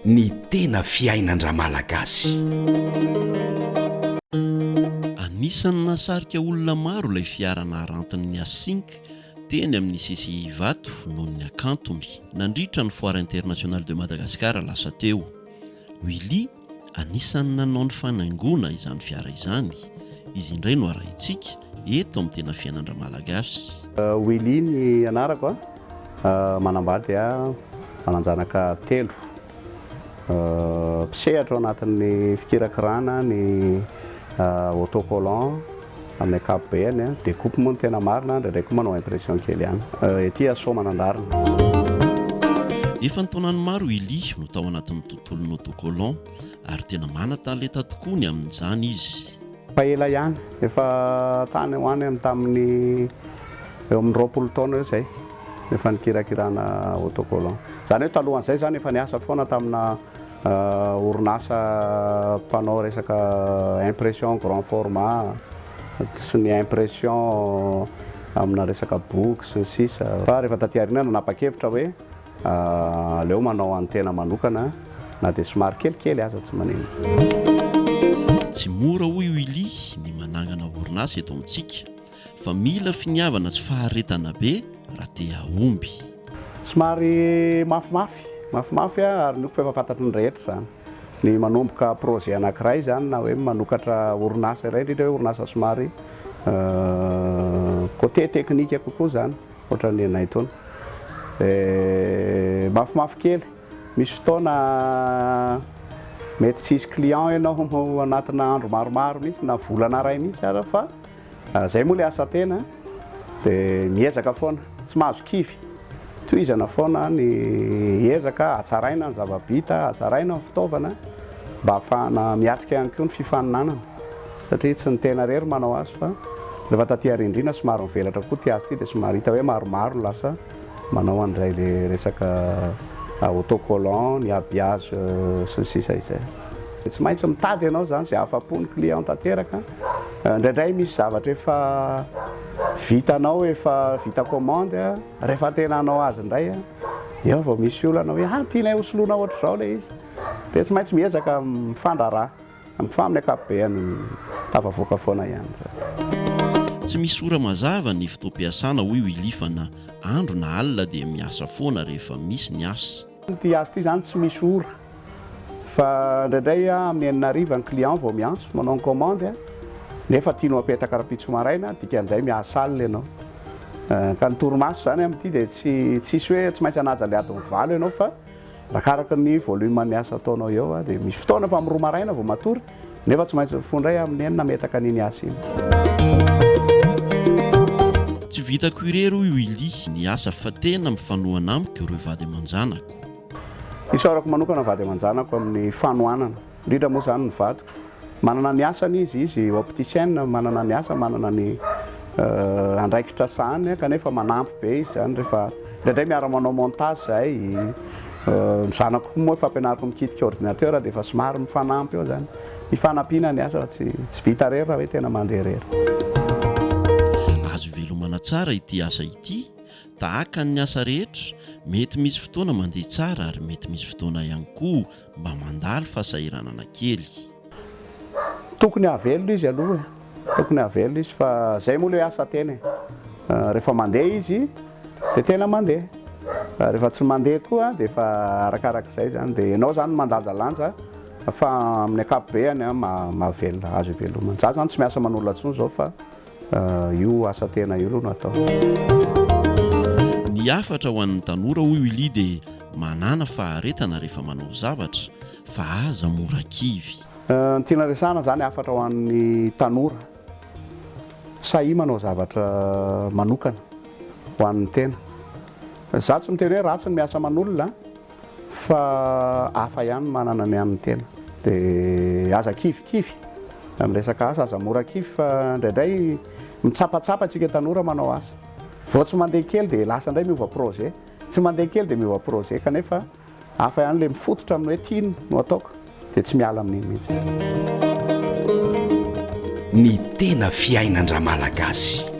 Ny tena fiainan-dRamalagasy. Anisan'ny nahasarika olona maro ilay fiara naharantin'ny Asink teny amin'ny CCI Ivato noho ny hakantony, nandritra ny Foire Internationale de Madagascar lasa teo. Willy, anisan'ny nanao ny fanaingoana izany fiara izany. Izy indray no arahintsika eto amin'ny tena fiainan-dRamalagasy. Willy ny anarako a. Manambady aho, manan-janaka telo. Mpisehatra ao anatin'ny fikirakirana ny autocollant amin'ny ankapobeny. Découpe moa no tena marina, indraindray koa manao impression kely ihany. Ety Soamanandrariny. Efa an-taonany maro i Ly no tao anatin'ny tontolon'ny autocollant ary tena manan-talenta tokoa ny amin'izany izy. Efa ela ihany, efa tany ho any tamin'ny eo amin'ny 20 taona eo izay no efa nikirakirana autocollant. Izany hoe talohan'izay izany efa niasa foana tamina orinasa mpanao resaka impression grand format sy ny impression amina resaka boky sy ny sisa. Fa rehefa taty aoriana nanapa-kevitra hoe Aleo manao an'ny tena manokana na dia somary kelikely aza tsy maninona. Tsy mora hoy Willy ny manangana orinasa eto amintsika fa mila finiavana sy faharetana be raha te hahomby. Somary mafimafy, mafimafy ary ny fa efa fantatry ny rehetra izany. Ny manomboka projet anankiray izany na hoe manokatra orinasa iray indrindra hoe orinasa somary côté technique kokoa izany. Ohatran'ny anay itony. Dia mafimafy kely. Misy fotoana mety tsy hisy client ianao ao anatina andro maromaro mihitsy na volana iray mihitsy aza fa izay moa ilay asa tena dia miezaka foana, tsy mahazo kivy. Tohizana foana ny ezaka, hatsaraina ny zava-bita, hatsaraina ny fitaovana mba hahafahana miatrika ihany koa ny fifaninanana. Satria tsy ny tena irery manao azy fa rehefa taty arindrina somary mivelatra koa ity hazo ity dia somary hita hoe maromaro no lasa manao an'ilay le resaka autocollant, ny habillage sy ny sisa izay. Dia tsy maintsy mitady ianao izany izay afa-po ny client tanteraka. Indraindray misy zavatra efa vitanao, efa vita commande, rehefa tena hanao azy indray eo vao misy olana hoe ah tianay hosoloina ohatr'izao ilay izy. Dia tsy maintsy miezaka mifandraharaha. Fa amin'ny ankapobeny tafavoaka foana ihany izany. Tsy misy ora mazava ny fotoam-piasana hoy Willy fa na andro na alina dia miasa foana rehefa misy ny asa. Ity asa ity izany tsy misy ora fa indraindray amin'ny enina hariva ny client vao miantso manao ny commande nefa tiany ho apetaka rahampitso maraina, dikan'izay miasa alina ianao. Ka ny torimaso izany amin'ity dia tsy tsisy hoe tsy maintsy hanaja ilay adiny valo ianao fa Arakaraka ny volume ny asa ataonao eo dia misy fotoana efa amin'ny roa maraina vao matory nefa tsy maintsy mifoha indray amin'ny enina hametaka an'iny asa iny. Tsy vitako irery hoy Willy ny asa fa tena mifanohana amiko ireo vady aman-janako. Isaorako manokana ny vady aman-janako amin'ny fanohanana, indrindra moa izany ny vadiko. Manana ny asany izy, izy opticienne, manana ny asa, manana ny andraikitra sahaniny kanefa manampy be izy izany rehefa indraindray miara-manao montage izahay, ny zanako koa moa efa ampianariko mikitika ordinateur dia efa somary mifanampy eo izany, ifanampiana ny asa fa tsy tsy vita irery raha hoe tena mandeha irery. Azo ivelomana tsara ity asa ity, tahaka ny asa rehetra, mety misy fotoana mandeha tsara ary mety misy fotoana ihany koa mba mandalo fahasahiranana kely. Tokony hahavelona izy aloha e, tokony hahavelona izy fa zay moa le asa tena e, rehefa mandeha izy de tena mandeha, rehefa tsy mandeha koa de efa arakarak'izay zany, de enao zany mandanjalanja fa amin'ny ankapobeany an mahavelona, azo ivelomana, za zany tsy miasa aman'olona intsony zao fa Io asa tena io aloha no atao. Ny hafatra ho an'ny tanora hoy Willy dia manàna faharetana rehefa manao zavatra fa aza mora kivy. Ny tiana resahana izany hafatra ho an'ny tanora, sahia manao zavatra manokana ho an'ny tena. Za tsy miteny hoe ratsy ny miasa aman'olona Fa hafa ihany ny manana ny an'ny tena. Dia aza kivikivy amin'ny resaka asa, aza mora kivy fa indraindray mitsapatsapa isika tanora manao asa. Vao tsy mandeha kely dia lasa indray miova projet, tsy mandeha kely dia miova projet kanefa hafa ihany ilay mifototra amin'ny hoe ity no ataoko dia tsy miala amin'iny mihitsy. Ny tena fiainan-dRamalagasy.